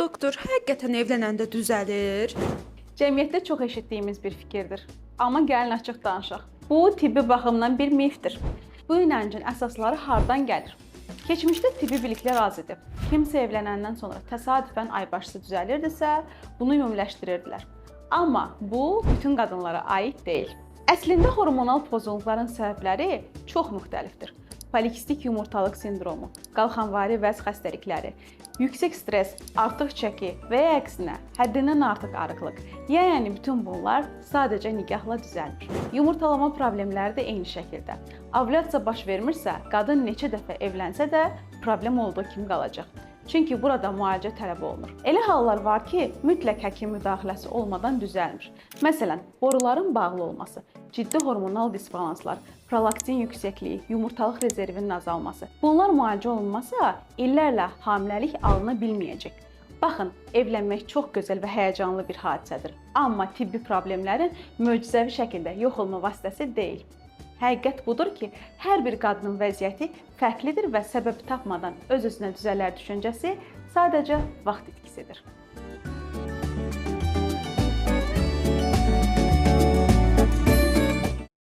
Doktor, həqiqətən evlənəndə düzəlir? Cəmiyyətdə çox eşitdiyimiz bir fikirdir. Amma gəlin açıq danışaq. Bu tibbi baxımdan bir mifdir. Bu inancın əsasları hardan gəlir? Keçmişdə tibbi biliklər az idi. Kimsə evlənəndən sonra təsadüfən aybaşısı düzəlirdisə, bunu ümumiləşdirirdilər. Amma bu bütün qadınlara aid deyil. Əslində hormonal pozğunluqların səbəbləri çox müxtəlifdir. Polikistik yumurtalıq sindromu, qalxanvari vəz xəstəlikləri, yüksək stres, artıq çəki və ya əksinə həddindən artıq arıqlıq. Yəni bütün bunlar sadəcə nikahla düzəlmir. Yumurtalama problemləri də eyni şəkildə. Ovulyasiya baş vermirsə, qadın neçə dəfə evlənsə də problem olduğu kimi qalacaq. Çünki burada müalicə tələb olunur. Elə hallar var ki, mütləq həkim müdaxiləsi olmadan düzəlmir. Məsələn, boruların bağlı olması, ciddi hormonal disbalanslar, prolaktin yüksəkliyi, yumurtalıq rezervinin azalması. Bunlar müalicə olunmasa, illərlə hamiləlik alına bilməyəcək. Baxın, evlənmək çox gözəl və həyəcanlı bir hadisədir. Amma tibbi problemlərin möcüzəvi şəkildə yox olma vasitəsi deyil. Həqiqət budur ki, hər bir qadının vəziyyəti fərqlidir və səbəb tapmadan öz-özünə düzələr düşüncəsi sadəcə vaxt itkisidir.